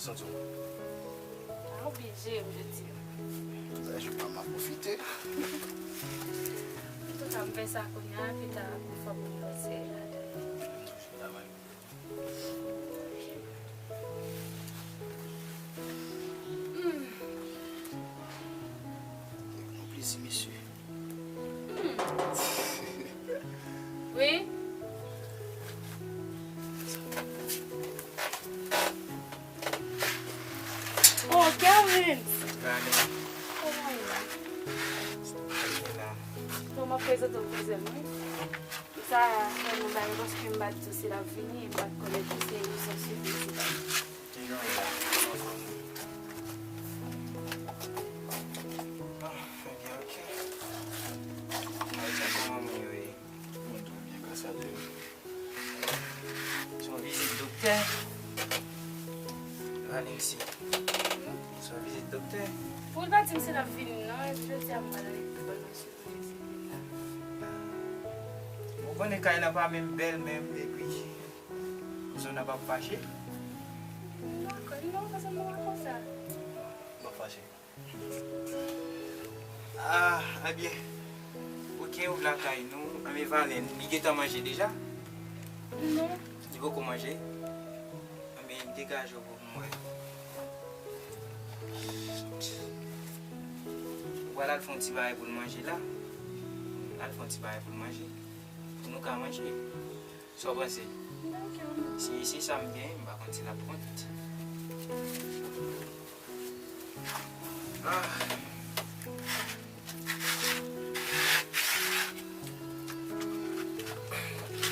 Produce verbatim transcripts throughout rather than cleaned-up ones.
Santi w? Pa oblije, m jodi a. Sa jou pa m ap pwofite. Antouka, m fè sa kounye a, pita pou fò pou m lòt seri ladan. M toujou la, man. Hmm. Yon plezi, mesye. Hmm. Wi. Oh, Kelvin! Vane. Kòman w ye? Mwen la. Bon, m ap prezante w kouzen mwen. Sa vrèman bagay paske m pa t di w si l ap vini, m pa t konnen ke se yon sèpriz li t ap. Ki jan w ye la? Anfòm wi. Ah, ebyen, ok. Mwen sa kòman moun yo ye? Mwen tou byen, gras a Dye. Se yon vizit doktè. Vane isi. Se yon vizit doktè. Pou l pa di m si l ap vini non, jodi a m pral ale pou l ban nou sipriz li la. Ou konnen kay la pa menm bèl menm, epi zòn nan p ap fache. M pa kwè non, paske m pa konsa. M ap fache. Ah, ebyen, ok, ou lakay nou. Anben, Valèn, li gentan manje deja? Non. Li poko manje? Anben, degaje w pou mwen. Ou pral al fè yon ti bagay pou l manje la. Al fè yon ti bagay pou l manje. Pou nou ka manje. Sa w panse? Si, si sa m gen, m pa konn si l ap kont. Ah.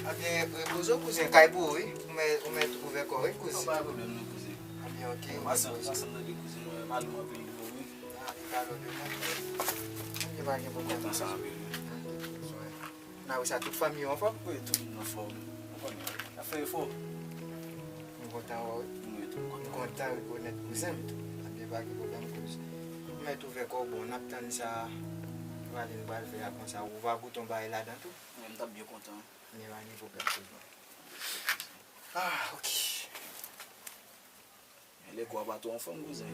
Ebyen, repoze w, kouzen, kay pou ou, wi. Ou mèt, ou mèt ouvè kò w, wi, kouzen. Pa gen pwoblèm non, kouzen. Ebyen, ok. Mwen santi, mwen santi m tande kouzen mwen malou anpil dlo, wi. Ah, li malou de mwen. Ebyen, pa gen pwoblèm. Kontan sa anpil, wi. N a wè sa, tout fanmi yo anfòm? Wi, tout moun anfòm. Ou konnen, n ap fè efò. M kontan wè w wi. Mwen tou, m kontan. M kontan rekonèt kouzen m. Ebyen, pa gen pwoblèm, kouzen. Ou mèt ouvè kò w, bon, n ap tann sa Valèn pral fè a konsa. Ou va goute yon bagay ladan tou? Mwen, m t ap byen kontan. Ebyen, pa gen pwoblèm, kouzen. Ah, ok. Lè kò a pa twò anfòm, kouzen.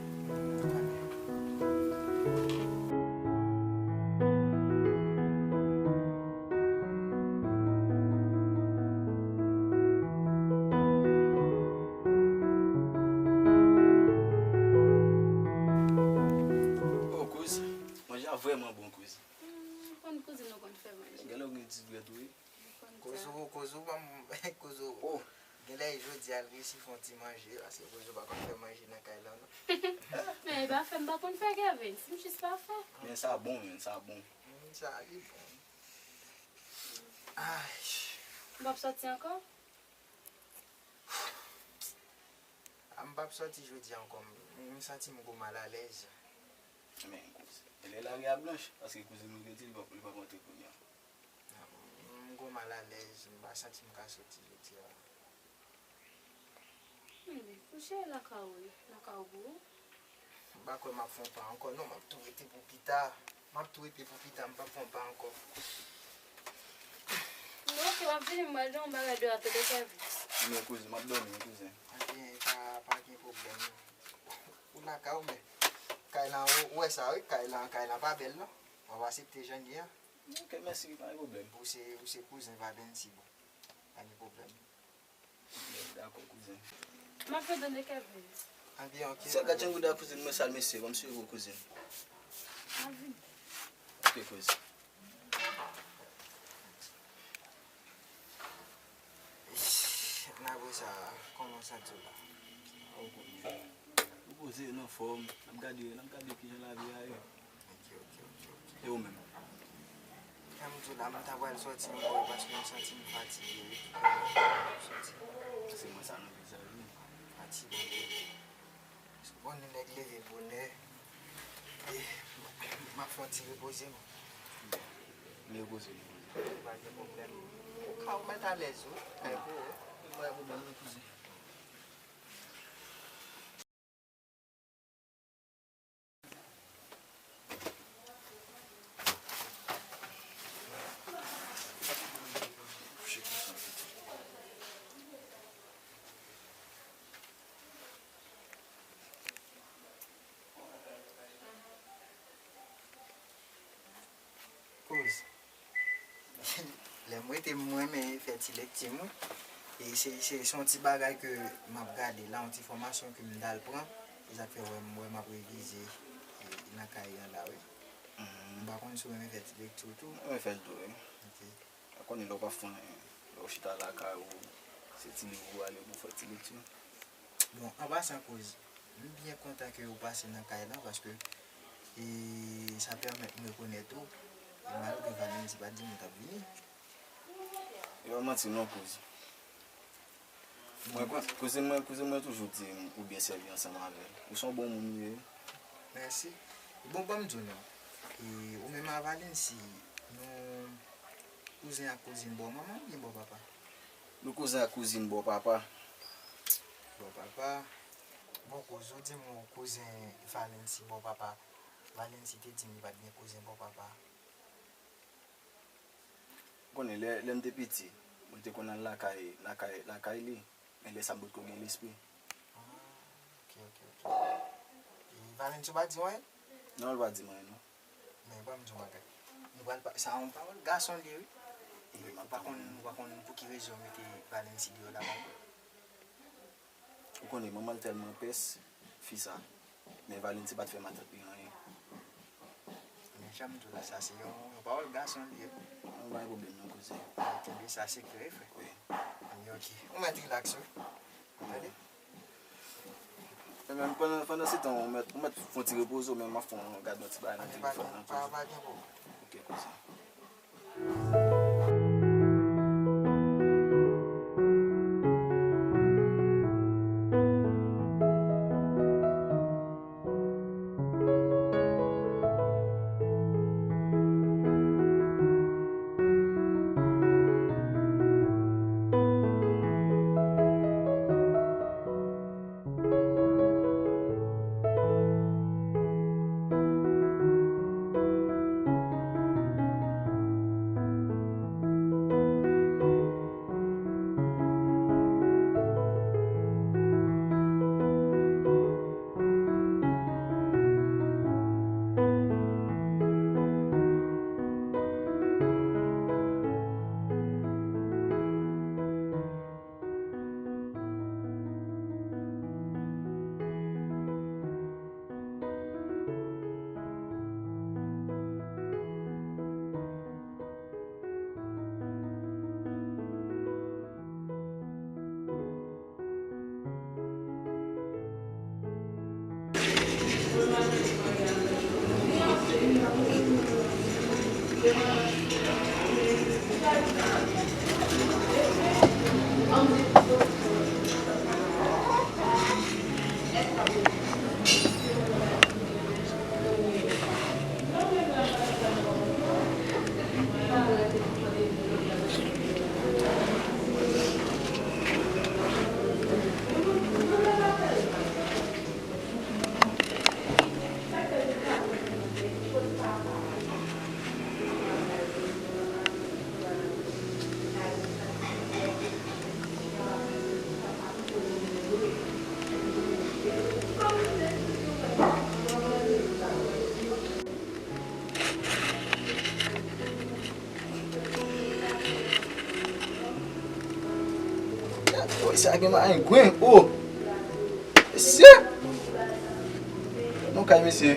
Oh, kouzen, manje a vrèman bon, kouzen. Hmm, konn kouzin nou konn fè manje. Genlè w gen ti dwèt ou, wi. Kozo, Kozo, ban m, Kozo. Oh. Genlè jodi a l resi fè yon ti manje, paske Kozo pa konn fè manje nan kay la, non. Men, e pa fè m pa konn fè, Kevin, si m jis pa fè. Men sa bon, men sa bon. Mm, sa li bon. Ay. M p ap sòti ankò? A, m p ap sòti jodi a ankò. M, m santi m gwo malalèz. Men, kouz, e lè lari a blanch, paske kouzin nou te di li p ap, li p ap antre kounye a. M gwo malalèz, m pa santi m ka soti jodi a. Hmm, kouche lakay ou wi, lakay ou pou ou. M pa kwè m ap fè yon pa ankò non, m ap tou rete pou pita. M ap tou rete pou pita, m p ap fè yon pa ankò. Non, ok, m ap vini, m pral jwenn yon bagay deyò, tande Kevin. Men kouzin, m ap dòmi wi, kouzin. Ebyen, pa, pa gen pwoblèm non. Ou lakay ou, men kay lan, ou, ou wè sa wi, kay lan, kay lan pa bèl non. M ap aksepte jan l ye a. Ok, mèsi, pa gen pwoblèm. Ou se, ou se kouzen Valens, bon. Pa gen pwoblèm. Dakò, kouzen. M ap tann de Kevin. Ebyen, ok. Sèl gad jan bouda kouzen mwen sal, mesye, ban m swiv ou, kouzen. M ap vini. Ok, kouzen. Ish, n ap wè sa, kòman w santi w la? Ou konnen. Ou poze, n anfòm. N ap gade, n ap gade kijan lavi a ye. Ok, ok, ok, ok. E ou menm? Jan m di w la, m ta pral sòti ankò wi, paske m santi m fatige wi. Sòti. Se mwen sa nan vizaj ou. Fatige. Ou konnen nèg leve bonè. E, m ap fè yon ti repoze m. Repoze, repoze. Pa gen pwoblèm. Ou ka, ou mèt alèz wi. Kay pou ou. Pa gen pwoblèm, repoze. M rete, m renmen fè ti lekti m, wi. E se, se, se yon ti bagay ke m ap gade la, yon ti fòmasyon ke m t al pran. Se sa k fè, wè, m, wè m ap revize, e, nan kay an la, wi. M pa konn si w renmen fè ti lekti w tou. Mwen renmen fè l tou, wi. Ok. Ou konnen lè w pa fè anyen, lè w chita lakay ou, se ti liv ou ale pou w fè ti lekti. Bon, an pasan, Kouz, m byen kontan ke ou pase nan kay la, paske, e, sa pèmèt m rekonèt ou. E malgre Valency pa t di m ou t ap vini. E pa manti non, Kouz. Mwen, kouz-, kouzin mwen, kouzin mwen toujou di m ou byen sèvi ansanm avè l. Ou se yon bon moun ou ye. Mèsi. Bon, ban m di w non. E, ou menm a Valency, nou kouzen ak kouzin bò manman oubyen bò papa? Nou kouzen ak kouzin bò papa. Bò papa. Bon, Kouz, ou di m ou kouzen Valency bò papa. Valency te di m li pa t gen kouzen bò papa. Ou konnen, lè, lè m te piti, mwen te konn al lakay, lakay, lakay li. Men lè sa m potko gen lespri. Ah, ok, ok, ok. E Valency pa di w anyen? Non, li pa di m anyen, non. Men ban m di w yon bagay. Nou pral pa, sa yon pawòl gason li ye, wi. E ou pa konn, ou pa konn pou ki rezon yo mete Valency deyò la ankò. Ou konnen, manman l tèlman pès, fi sa. Men Valency pa t fè matant li anyen. Men jan m di w la, sa se yon, yon pawòl gason li ye. An, pa gen pwoblèm non, kouzin. Kenbe sa sekrè, frè. Wi. Ann, ok. Ou mèt rilaks, wi. Tande? Ebyen, pandan, pandan se tan, ou mèt, ou mèt fè yon ti repoze w, men m ap fè yon gad yon ti bagay nan telefòn nan, pa, kouzin. Pa gen pwoblèm. Ok, kouzin. Woy, sa gen marengwen, o! Mesye! Nou kay, mesye.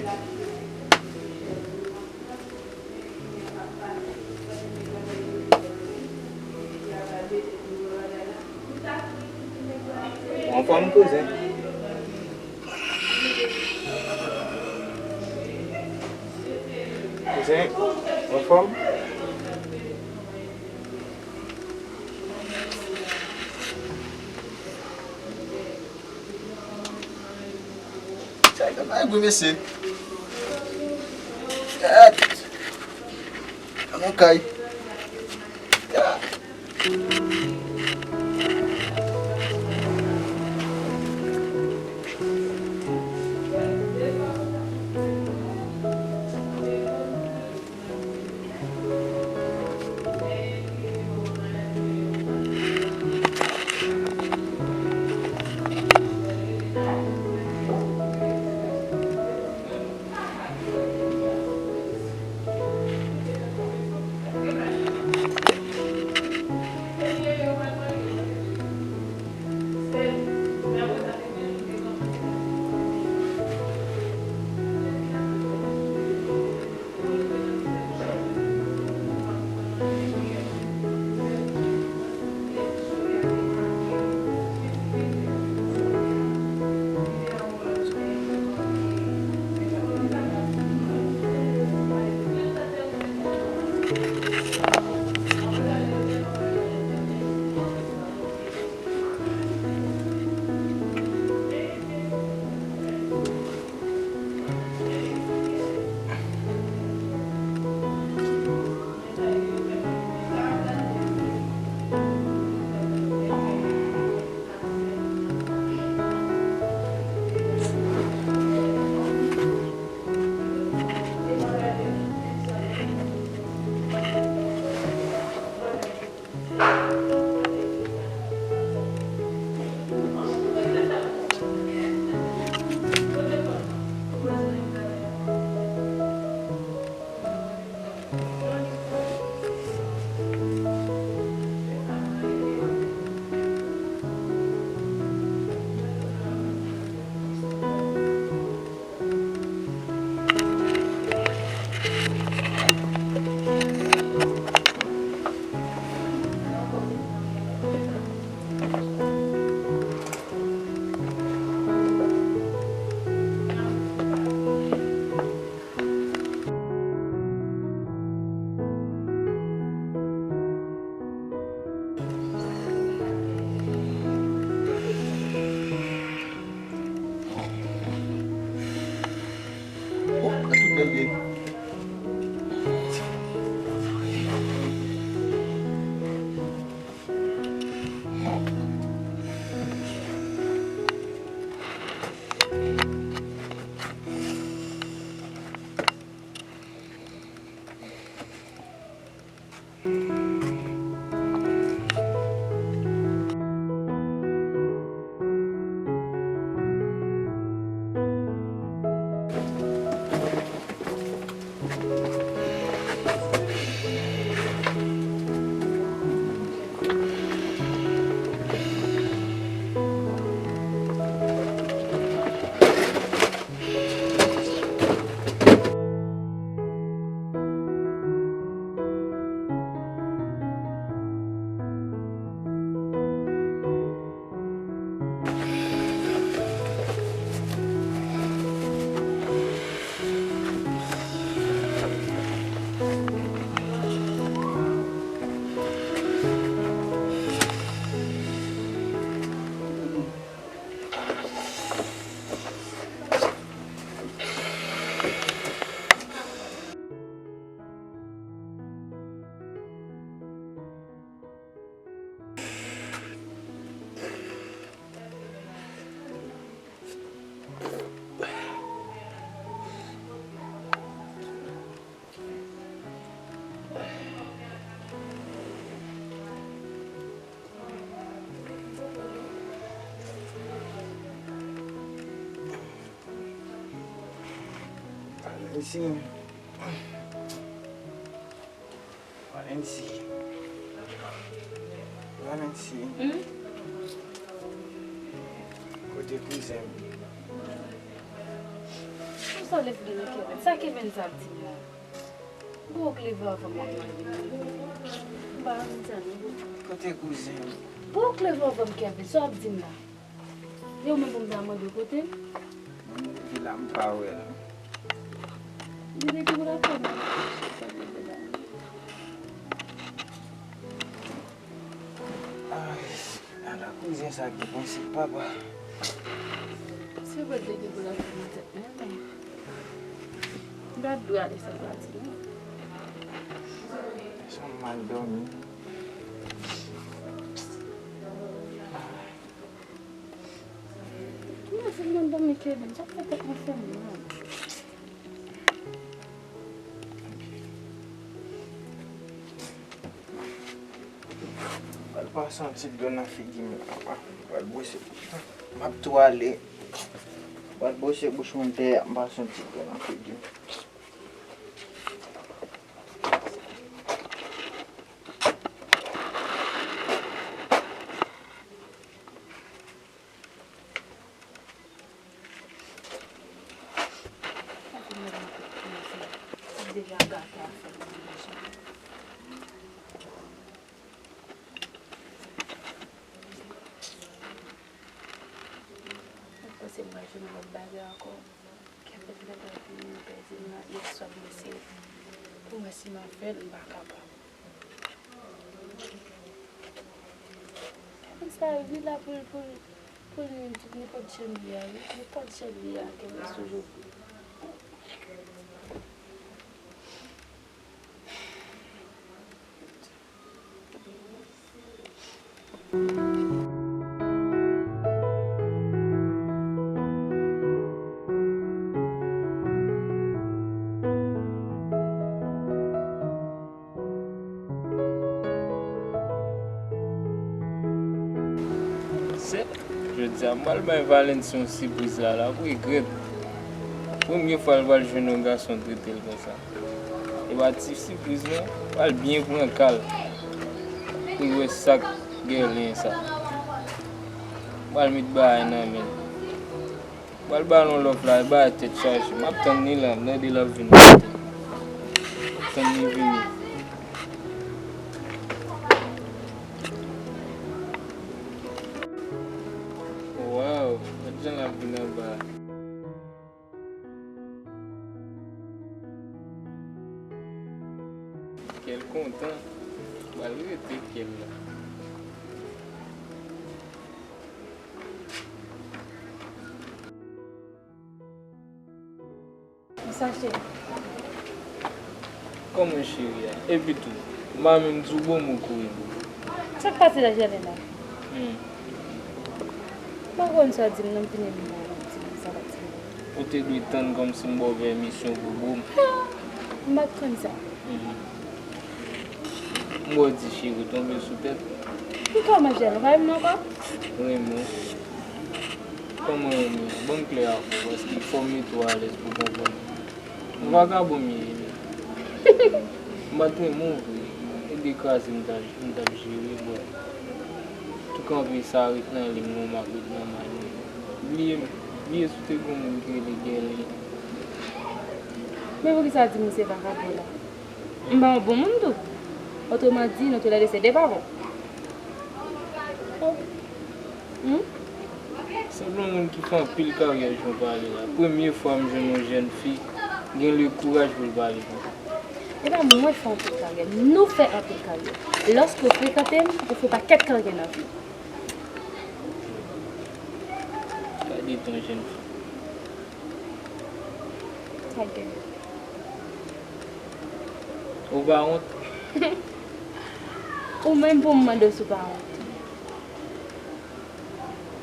Ou anfòm, kouzen? Kouzen, ou anfòm? Chay nan may gwe, mesye. Gad. Nan yon kay. Gad. Valency. Valency. Valency. Hmm? Kote kouzen m? Pou sa w leve nan Kevin? Sa Kevin sa ap di m la? Bon, w k leve anvan m ap mande m. M pa konn sa non. Kote kouzen m? Bon, w k leve anvan m, Kevin, sa w ap di m la? E ou menm pou m ta mande w kote l? Mwen leve la, m pa wè l. Li rete pou l ap fè mal. Ay, ala kouzen sa gen prensip, papa. Se vre l te gen pou l ap fè mal tèt mwen, men m pa t dwe ale san l pa di non. Sa m mal dòmi. Mwen fin nan dòmi Kevin, sa fè tèt mwen fè m mal. Pral pase yon ti dlo nan figi m la, papa. Pral bwese. M ap tou ale. Pral bwese bouch mwen dèyè, m pase yon ti dlo nan figi m. Deja gate afè m nan manje. Mwen panse m pral jwenn yon lòt bagay ankò. Kèt, lè m te pral vini, m pèdi m nan yèswa, m eseye pou m wè si m a fè l, m pa kapab. Kèt sa, li la pou l, pou l, pou l nwi m tout nenpòt jan li a, wi. Nenpòt jan li a, kèt, toujou. Sè, jodi a, m pral bay Valency yon sipriz la, l ap regrèt. Premye fwa l pral jwenn yon gason trete l konsa. Epa ti sipriz non, pral byen pran ka l pou l wè sa k gen len sa. Pral met bagay nan men l. Pral ba l yon lòf la, bagay tèt chaje. M ap tann li la, m tande l ap vin kote m. M ap tann li vini. Waw, gad jan l ap vin anba. Kè l kontan. Ba l rete kè l la. Sa cheri. Kòman cheri a? Epi tou, m pa menm di w bon mo kouri m. Sa k pase la, Jalen la? Hmm. M pa konn sa w di m nan, m fini m ba w di m sa w ap di m. Ou te dwe tann kòmsi m ba w pèmisyon pou bo m. M pa t konn sa. Mhm. M ba w di cheri tonbe sou tèt. Ki kòman Jalen, ou pa renmen m ankò? Renmen w. Kòman renmen w? Ban m klè avè w, paske fò m mete w alèz pou w konprann. Yon vakabon m ye, wi. M pa t renmen w vre. E de kraze m t ap, m t ap jere, bon. Tou kanpe sa ret nan liy mwen, m ap ret nan may mwen. Bliye m, bliye si w te gon moun ki rele Gèlin. Men poukisa w di m ou se vakabon la? M pa yon bon moun tou. Otreman di, nou toulède se de pa bon. Hmm? Senp yon moun ki fè anpil karyè jan w pale la. Premye fwa m jwenn yon jèn fi gen le kouraj pou l pale konsa. E pa mwen fè anpil karyè, nou fè anpil karyè. Lòske w frekante m, ou fè yon pakèt karyè nan vi w. Gade ton jèn fi. Sa gen. Ou pa wont? Ou menm pou m mande w si w pa wont.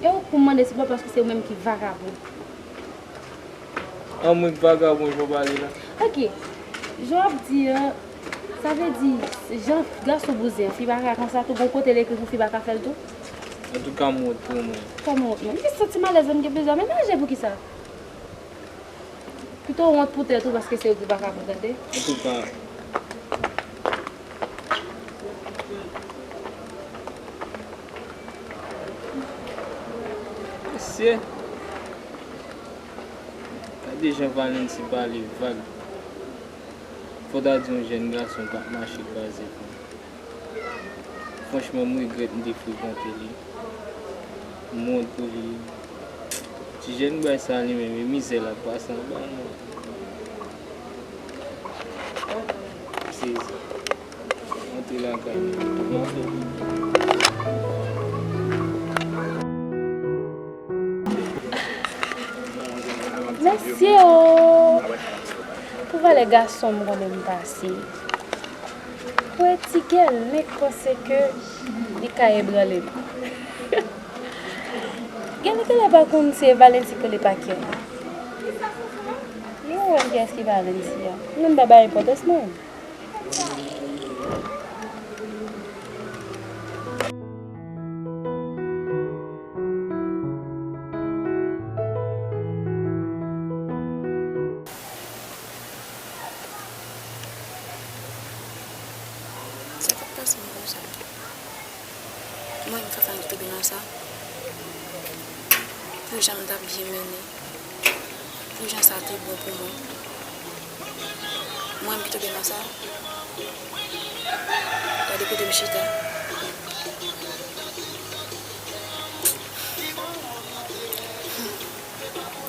E ou pou m mande si w pa, paske se ou menm ki vakabon. An mwen k vakabon jan w pale la. Ok. Jan w ap di an, sa vle di, jan gason bouzen an, fi pa ka konsa tou, gon kote l ekri pou fi pa ka fè l tou? Antouka, m wont pou mwen. Kòman wont mwen? M jis santi m alèz lè m gen plezi a, men manje poukisa? Pito w wont pou tèt ou paske se yo ki pa ka pran tande. Antouka, mesye, gade jan Valency pale vag. Fò ta di yon jèn gason k ap mache kwaze kò. Franchman, m regrèt m te frekante li. M wont pou li. Ti jèn bway sa li menm, e mizè l ap pase anba non. Sezi. Antre lakay nou. Mesye o! Pou valè gason m konnen m pase. Pou e ti gèlèk panse ke li ka ebranle m. Gèlèk pa konn se Valency k rele pa kè. Yo wè kiyès ki Valency a. Moun pa bay enpòtans non. Sa k ap pase m konsa? Mwen menm, Fafane ki tonbe nan sa. Pou jan m t ap byen mennen, pou jan sa te bon pou mwen, mwen menm ki tonbe nan sa. Gade kote m chita.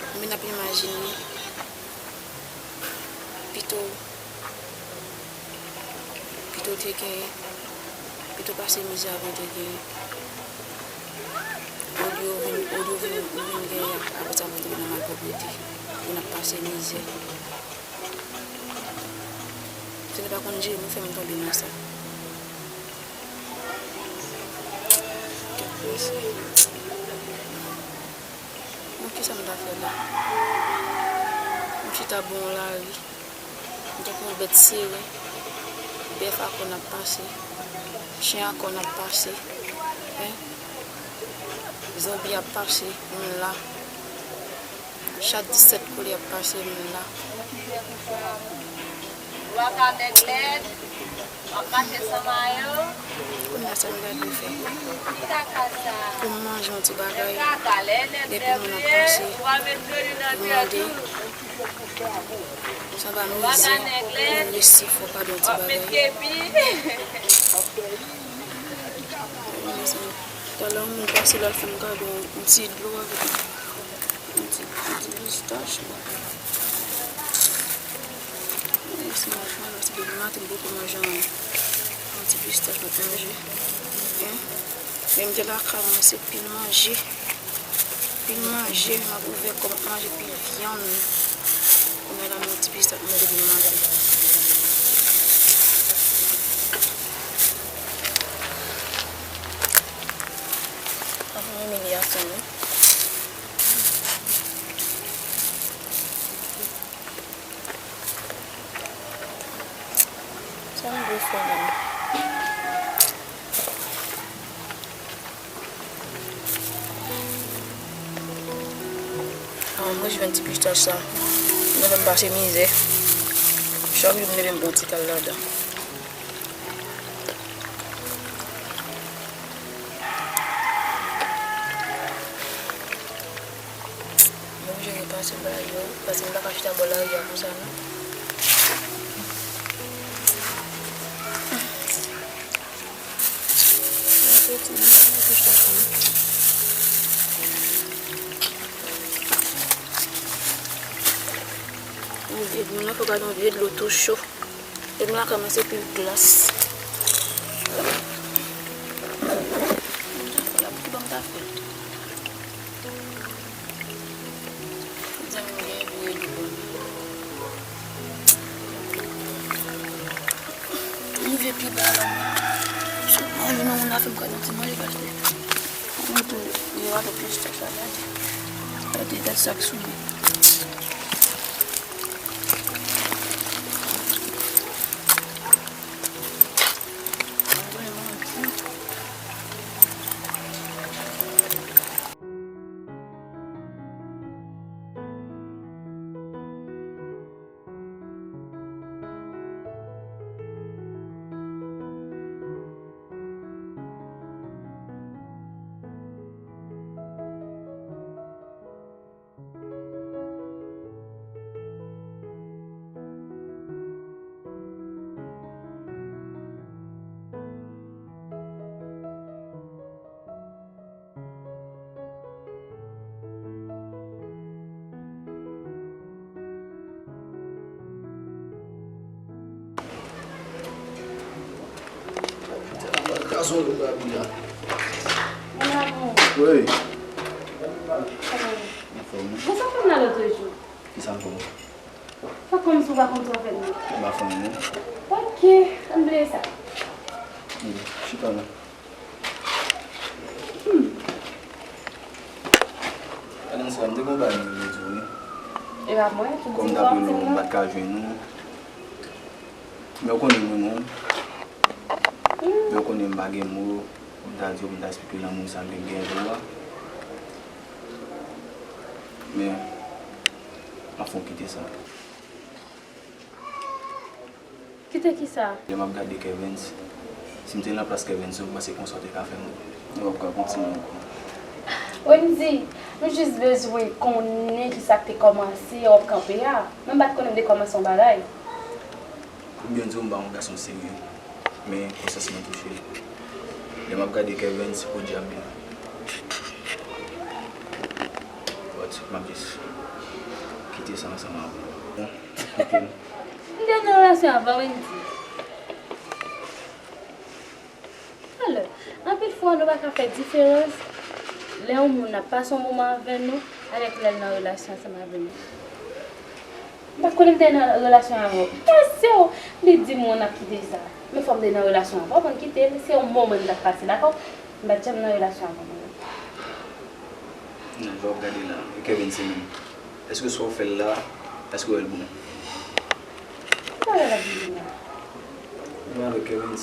M vin ap imajine. Pito, pito te gen, pito pase mizè avan te gen. Olye w vin, olye w vin, ou vin genyen, apre sa mwen te vin nan malpwòpte, vin ap pase mizè. Se te pa konn jere m fè m tonbe nan sa. Kèt mesye. Bon, kisa m ta fè la? M chita bò yon lari. M tankou yon bèt sere. Bèf a kò n ap pase. Chen a kò n ap pase. Hein? Zonbi ap pase. M la. Chat disèt koulè ap pase. M la. Kounye a, sa m ta dwe fè? Pou m manje yon ti bagay, depi moun ap pase, pou m mande, sa va mizè, pou m resi fò gade yon ti bagay. Talè yon moun pase la, l fè m gade yon, yon ti dlo avèk yon ti, yon ti pistach. Mwen se manje, mwen se depi maten m poko manje anyen. Yon ti pistach m ap manje. Hein? Menm te lakay mwen se pil manje. Pil manje, m ap ouvè kò m ap manje pil vyann. Kounye a la m yon ti pistach mwen depi maten. Ap yon imilyasyon wi. Sa m dwe fè menm? Ah, mwen jwenn ti pistach sa. Mwen menm pase mizè. Chak jou m leve m pran ti kal ladan. Mwen oblije repase bagay yo, paske m pa ka chita bò lari a konsa non. Mwen soti, mwen soti chita sa. Yon vye, moun nan fè gade yon vye dlo tou cho. Depi m lakay mwen se pil glas. Mwen ta fè la, pou ki bò m ta fè? Zanmi m gen dwe dlo pou mwen. M rive pi ba la. Sou manje nan moun la fè m gade yon ti manje gate. Mwen tou, yo avèk pistach la gade. Gade, gade sa k sou li. Gason yo la, Bouya. Mon amour. Wi. Kòman w ye? Anfòm, wi. Bon, sa fè m la lòt jou. Kisa m fè w? Fè kòmsi w pa konn sa w fè m nan. M pa fè anyen. Ok, ann bliye sa. Wi, chita la. Hmm. Adanse, m te gon bagay mwen vle di w, wi. E pa mwen, tout di m sa w ap di m nan. Kòm m t ap rele w, m pa t ka jwenn ou. Men w konnen m renmen w. Men w konnen m pa gen mo pou m ta di w, pou m ta eksplike lanmou sa ke m gen pou ou a. Men, m ap fè w kite sa. Kite kisa? Lè m ap gade Kervens, si m te nan plas Kervens, ou panse konsa w te ka fè m? Ou p ap ka kontinye ankò. Wendy, nou jis bezwen konnen kisa k te kòmanse, w ap kanpe a. Mwen m pa t konnen m te kòmanse yon bagay. Pou byen di w, m pa yon gason serye, men konsyans mwen touche. Lè m ap gade Kervens, podyab li. But, m ap jis kite sa ansanm avè w. Bon, ok. M te nan relasyon avan, Wendy. Alò, anpil fwa nou pa ka fè diferans lè yon moun ap pase yon moman avè nou avèk lè l nan relasyon ansanm avè nou. M pa t konnen m te nan relasyon avè w. Paske w, li di m w ap kite sa. Men fò m te nan relasyon avè w pou m kite l. Se yon moman m t ap pase, dakò? M pa t janm nan relasyon avè w. Non, jan w ap gade la, e Kevin se menm. Èske sa w fè l la, èske w wè l bon? Ki bagay l ap di la? Mwen avèk Kevin.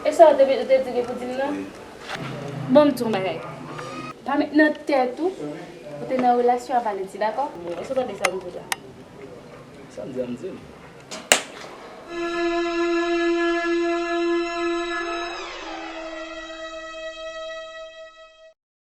E sa w te, w te di ke pou di m nan? Wi. Bon, m di w yon bagay. Pa met nan tèt ou, ou te nan relasyon avè Valentin, dakò? Bon, èske w tande sa m di w la? Sa m di a, m di l.